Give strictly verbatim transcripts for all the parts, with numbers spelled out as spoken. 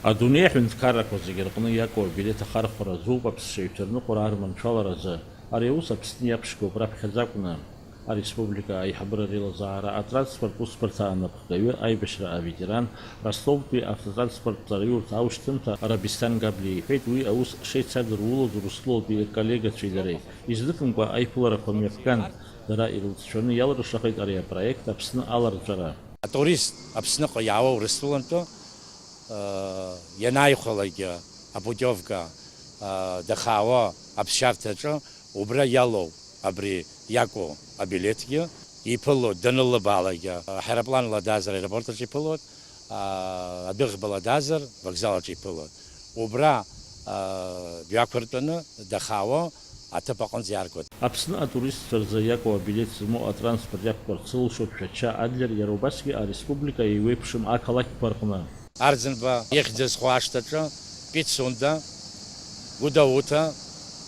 Адунеи аҳәынҭқаррақәа зегьы рҟны иаку абилеҭ ахархәара азоуп аԥсшьаҩцәа рныҟәара арманшәаларазы. Ари аус Аԥсны иаԥшьгоуп раԥхьаӡакәны. Ареспублика аиҳабыра реилазаара атранспорт усбарҭа анапхгаҩы, аибашьра аветеран, Ростовтәи автотранспорт ҵараиурҭа аушьҭымҭа Рабисҭан Габлиа иҳәеит, уи аус шеицадырулоз Урыстәылатәи рколлегацәеи дареи. Изныкымкәа аиԥыларақәа мҩаԥган, дара ирылҵшәаны иалрышахеит ари апроект Аԥсны аларҵәара. Атурист Аԥсныҟа иаауа Урыстәылантәи, э, ианааихәалакгьы апутиовка, э, дахаауа аԥсшьарҭаҿы убра иалоу абри иаку абилеҭгьы иԥылоит, данылыбаалакгьы, э, ҳаирпланла даазар аеропорт аҿы иԥылоит, э, адәыӷбала даазар вокзал аҿы иԥылоит. Убра, э, дҩақәыртәаны дахаауа аҭыԥ аҟынӡа иааргоит. Аԥсны атуристцәа рзы иаку абилеҭ змоу атранспорт иақәтәарц зылшоит Шәача Адлер, иара убасгьы ареспублика еиуеиԥшым ақалақьқәа рҟны. Арӡынба ихьӡ зху ашҭаҿы, Пицунда, Гәдоуҭа,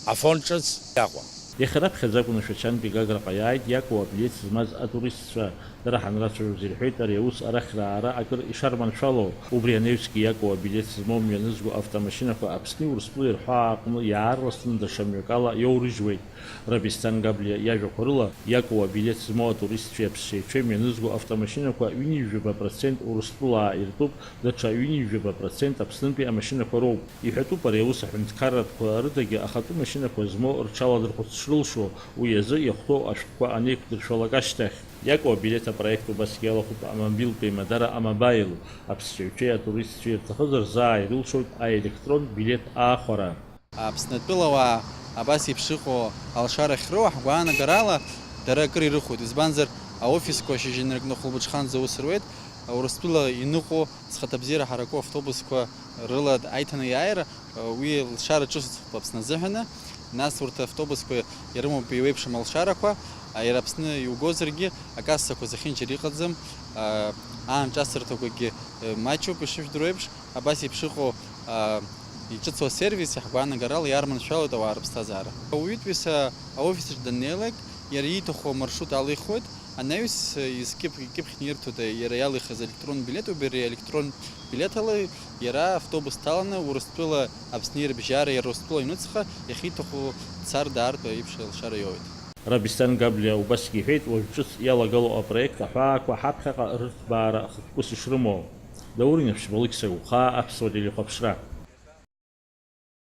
Афон ҿыц Аҟәа. Иахьа раԥхьаӡа акәны Шәачантәи Гаграҟа иааит иаку абилеҭ змаз атуристцәа. Дара ҳанрацәажәоз ирҳәеит, ари аус арахь раара акыр ишарманшәало. Убри анаҩсгьы иаку абилеҭ змоу мҩанызго автомашьынақәа Аԥсни Урыстәылеи рҳәаа аҟны иаарласны даҽа мҩакала иоурыжьуеит. Рабисҭан Габлиа иажәақәа рыла, иаку абилеҭ змоу атуристцәеи аԥсшьаҩцәеи мҩанызго автомашьынақәа ҩынҩажәаба процент Урыстәылаа иртәуп, даҽа ҩынҩажәаба процент Аԥснынтәи амашьынақәа роуп. Иҳәатәуп ари аус аҳәынҭқарратәқәа рыдагьы ахатәы машьынақәа змоу рҽаладырхәырц шрылшо, уи азы иахәҭоу ашәҟәқәа анеиқәдыршәалак ашьҭахь. Иаку абилеҭ апроект убасгьы иалахәуп амобилтә еимадара А-Мобаил. Аԥсшьаҩцәеи атуристцәеи ирҭахызар заа ирылшоит аелектрон билеҭ аахәара. Аԥснытәыла ауаа абас еиԥш иҟоу алшара ахьроуа, ҳгәаанагарала, дара акыр ирыхәоит, избанзар, аофисқәа шьыжьынракны хәылбыҽханӡа аус руеит, Урыстәыла иныҟәо, зхаҭабзиара ҳараку автобусқәа рыла аиҭанеиааира, уи лшара ҿыцуп Аԥсны азыҳәаны, нас урҭ автобусқәа ирымоуп еиуеиԥшым алшарақәа, иара Аԥсны иугозаргьы, акассақәа зехьынџьара иҟаӡам, аанҿасырҭақәагьы маҷуп, ишыжәдыруа еиԥш, абас еиԥш иҟоу, аа, иҿыцу асервиси ҳгәаанагарала иарманшәалоит ауаа рыԥсҭазаара. Ауаҩытәыҩса аофис аҿы даннеилак, иара ииҭаху амаршрут алихуеит, анаҩс изкьып-, икьыԥхьны ирҭоит иара иалихыз аелектрон билет, убри аелектрон билеҭ ала иара автобус дҭаланы Урыстәыла Аԥсни рыбжьара, иара Урыстәыла аҩныҵҟа иахьиҭаху дцар даартә еиԥш алшара иоуеит. Рабисҭан Габлиа убасгьы иҳәеит, уажә ҿыц иалагало апроект аҳәаақәа ҳаԥхьаҟа рырҭбаара ахықәкыс ишрымоу. Даур Инаԥшьба, Алықьса Гәхаа, Аԥсуа телехәаԥшра.